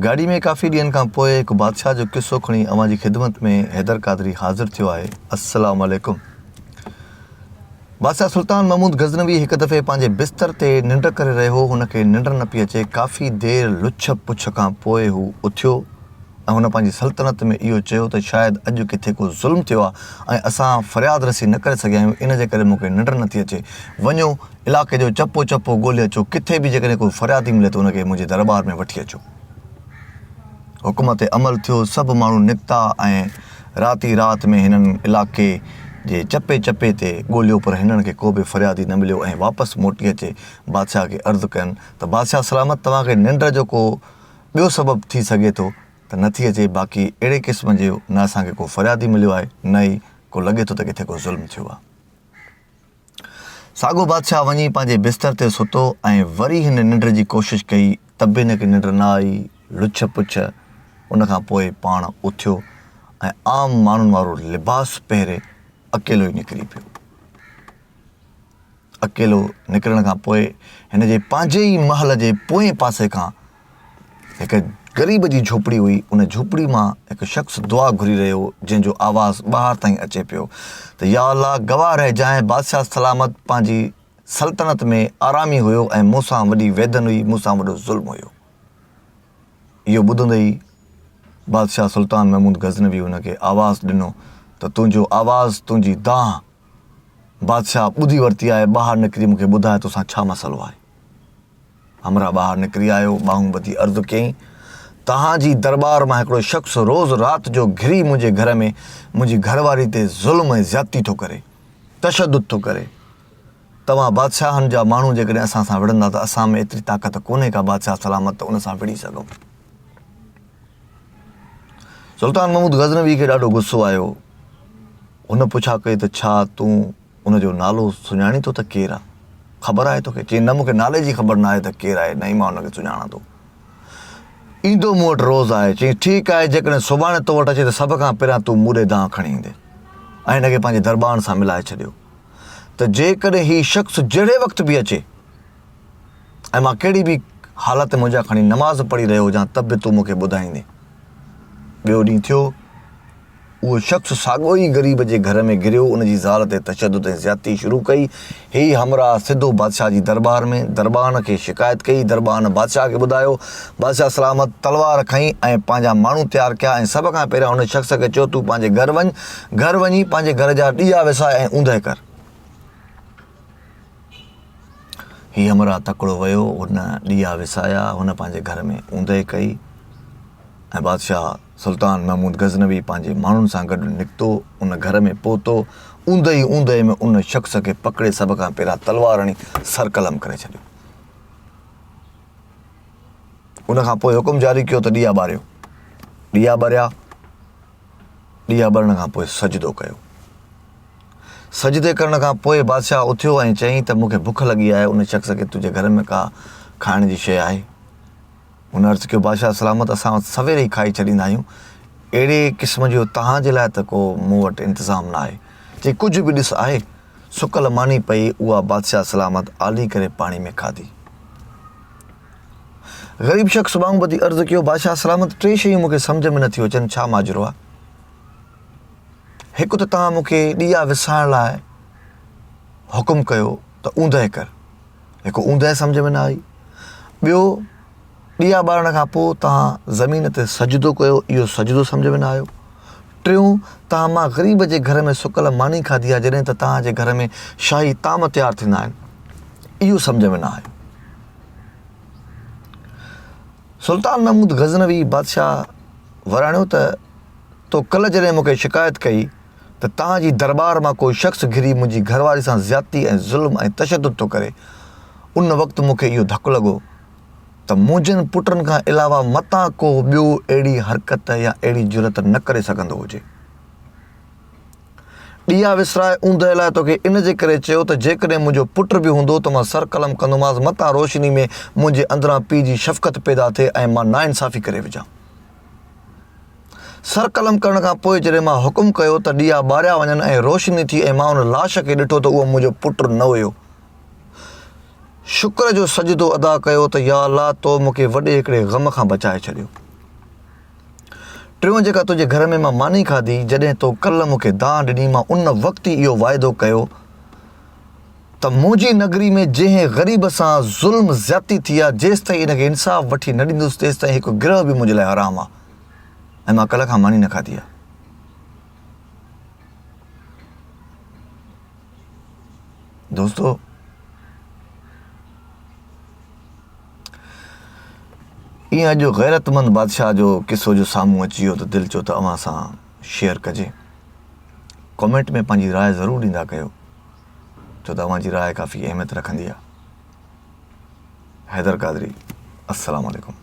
گاڏي ۾ ڪافي ڏينهن کان پوء هڪ بادشاهه جو قصو کڻي اوهان جي خدمت ۾ حيدر قادري حاضر ٿيو آهي. السلام عليڪم. بادشاهه سلطان محمود غزنوي هڪ دفعي پنهنجي بستر تي ننڊ ڪري رهيو هو، هن کي ننڊ نه پئي اچي، ڪافي دير لڇ پڇ کان پوء هو اٿيو ۽ هن پنهنجي سلطنت ۾ اهو چيو ته شايد اڄ ڪٿي ڪو ظلم ٿيو آهي ۽ اسان فرياد رسي نه ڪري سگهيا آهيون، ان جي ڪري مون کي ننڊ نه ٿي اچي، وڃو علائقي جو چپو چپو ڳولي اچو، ڪٿي به جيڪڏهن ڪو فريادي ملي ته ان کي منهنجي درٻار ۾ وٺي اچو. حڪم تي عمل ٿيو، سڀ ماڻهو نڪتا ۽ رات ئي رات ۾ هنن علائقي جي چپي چپي تي ڳوليو پر هنن کي ڪو به فريادي نه مليو ۽ واپس موٽي اچي بادشاهه کي عرض ڪين ته بادشاهه سلامت توهان کي ننڊ جو ڪو ٻيو سبب ٿي سگهي ٿو ته نه ٿي اچي باقي اهڙي قسم جو نه اسان کي ڪو فريادي مليو آهي نه ئي ڪو لڳي ٿو ته ڪٿي ڪو ظلم ٿيو آهي. ساڳو بادشاهه وڃي پنهنجي بستر تي ستو ۽ وري هن ننڊ جي ڪوشش ڪئي ته به هن کي ننڊ نه آئي، لڇ پڇ ان کان پوء پاڻ اٿيو ۽ عام ماڻهن وارو لباس پهري اڪيلو ئي نڪري پيو. اڪيلو نڪرڻ کان پوء هن جي پنهنجي ئي محل جي پوئين پاسي کان هڪ غريب جي جهوپڙي هئي، ان جهوپڙي مان هڪ شخص دعا گهري رهيو هو، جنهن جو آواز ٻاهر تائين اچي پيو ته يا الله گواهه رهجانء بادشاهه سلامت پنهنجي سلطنت ۾ آرامي هيو ۽ مون سان وڏي ويڌن هئي، مون سان وڏو ظلم هيو. اهو ٻڌندي ئي بادشاهه سلطان محمود غزنوي هن کي آواز ڏنو ته تنهنجو آواز، تنهنجي دانهن بادشاهه ٻڌي ورتي آهي، ٻاهر نڪري مون کي ٻڌاء توسان ڇا مسئلو آهي؟ همراهه ٻاهر نڪري آيو، ٻانهون ٻڌي عرض ڪيائين، توهان جي درٻار مان هڪڙو شخص روز رات جو گهري منهنجي گهر ۾ منهنجي گهر واري تي ظلم ۽ زيادتي ٿو ڪري، تشدد ٿو ڪري. توهان بادشاهن جا ماڻهو جيڪڏهن اسان سان وڙهندا ته اسان ۾ ايتري طاقت ڪونهي ڪا بادشاهه سلامت ته ان سان وڙهي سگهون. سلطان محمود غزنوي کي ڏاڍو غصو آيو. هن پڇا ڪئي ته ڇا تون ان جو نالو سڃاڻين ٿو ته ڪير آ؟ خبر آهي توکي؟ چيائين، نه مون کي نالي جي خبر ناهي ته ڪير آهي، نه ئي مان ان کي سڃاڻان ٿو. ايندو مون وٽ روز آهي. چيائين، ٺيڪ آهي، جيڪڏهن سڀاڻي تو وٽ اچي ته سڀ کان پهريان تون مون ڏي دانهن کڻي ايندين ۽ هن کي پنهنجي درٻان سان ملائي ڇڏيو ته جيڪڏهن هي شخص جهڙي وقت به اچي ۽ مان ڪهڙي به حالت ۾ هجان کڻي نماز پڙهي رهيو هجان ته به تون مون کي ٻڌائيندين. ٻيو ڏينهن ٿيو. اهو شخص ساڳيو ئي غريب جي گهر ۾ گهريو، ان جي زال تي تشدد ۽ زيادتي شروع ڪئي. هي همراهه سڌو بادشاهه جي درٻار ۾، درٻان کي شڪايت ڪئي، درٻان بادشاهه کي ٻڌايو. بادشاهه سلامت تلوار کنئي ۽ پنهنجا ماڻهو تيار ڪيا ۽ سڀ کان پهريان ان شخص کي چيو تون پنهنجي گهر وڃ، گهر وڃي پنهنجي گهر جا ڏيئا وساء ۽ اوندهه ڪر. هي همراهه تڪڙو ويو، هن ڏيئا وسايا، هن پنهنجي گهر ۾ اوندهه ڪئي ۽ بادشاهه سلطان محمود غزنوي پنهنجي ماڻهن سان گڏ نڪتو، ان گهر ۾ پهتو، اوندهه ئي اوندهه ۾ ان شخص کي پڪڙي سڀ کان پهريان تلوار هڻي سر قلم ڪري ڇڏيو. ان کان پوء حڪم جاري ڪيو ته ڏيئا ٻاريو. ڏيئا ٻريا. ڏيئا ٻرڻ کان پوء سجدو ڪيو. سجدي ڪرڻ کان پوء بادشاهه اٿيو ۽ چيائين ته مون کي بک لڳي آهي، ان شخص کي تنهنجي گهر ۾ ڪا کائڻ جي شيء آهي؟ هن عرض ڪيو، بادشاهه سلامت اسان سوير ئي کائي ڇڏيندا آهيون، اهڙي قسم جو توهان جي لاء ته ڪو مون وٽ انتظام نه آهي. چي ڪجهه به ڏس آهي؟ سڪل ماني پئي اها بادشاهه سلامت آلي ڪري پاڻي ۾ کاڌي. غريب شخص ٻانهون ٻڌي عرض ڪيو، بادشاهه سلامت ٽي شيون مون کي سمجهه ۾ نٿيون اچن، ڇا ماجرو آهي؟ هڪ ته توهان مون کي ڏيئا وسائڻ لاء حڪم ڪيو ته اوندهه ڪر، هڪ اوندهه سمجهه ۾ نه آئي، ٻيو ڏيئا ٻارڻ کان پوء توهان زمين تي سجدو ڪيو، اهو سجدو سمجهه ۾ نه آيو، ٽيون توهان مان غريب جي گهر ۾ سڪل ماني کاڌي آهي جڏهن ته توهان جي گهر ۾ شاهي طعام تيار ٿيندا آهن، اهو سمجهه ۾ نه آيو. سلطان محمود غزنوي بادشاهه وراڻيو ته تو ڪلهه جڏهن مون کي شڪايت ڪئي ته توهان جي درٻار مان ڪو شخص گهري منهنجي گهر واري سان زيادتي ۽ ظلم ۽ تشدد ٿو ڪري، ان وقت مون کي اهو ڌڪ لڳو ته منهنجن پٽن کان علاوه متان ڪو ٻيو اهڙي حرڪت يا اهڙي جرئت نه ڪري سگهندو هجي. ڏيئا وسرائي اوندهه لاء توکي ان جي ڪري چيو ته جيڪڏهن منهنجو پٽ به هوندو ته مان سر قلم ڪندومانس متان روشني ۾ منهنجي اندران پيء جي شفقت پيدا ٿئي ۽ مان ناانصافي ڪري وجهان. سر قلم ڪرڻ کان پوء جڏهن مان حڪم ڪيو ته ڏيئا ٻاريا وڃن ۽ روشني ٿي ۽ مان ان لاش کي ڏٺو ته اهو منهنجو پٽ نه هيو. شڪر جو سجدو ادا ڪيو ته يا الله تو مون کي وڏي هڪڙي غم کان بچائي ڇڏيو. ٽيون جيڪا تنهنجي گهر ۾ مان ماني کاڌي، جڏهن تو ڪلهه مون کي دانهن ڏني، مان ان وقت ئي اهو واعدو ڪيو ته منهنجي نگري ۾ جنهن غريب سان ظلم زيادتي ٿي آ، جيستائين ان کي انصاف وٺي نه ڏيندس، تيستائين هڪ گرهه به منهنجي لاء حرام آ ۽ مان ڪلهه کان ماني نه کاڌي آ. دوستو! ايئن اڄ غيرتمند بادشاهه جو قصو جو سامهون اچي ويو ته دل چيو ته اوهان سان شيئر ڪجي. ڪمينٽ ۾ پنهنجي راء ضرور ڏيندا ڪيو ڇو ته اوهان جي راء ڪافي اهميت رکندي آهي. حيدر قادري السلام عليڪم.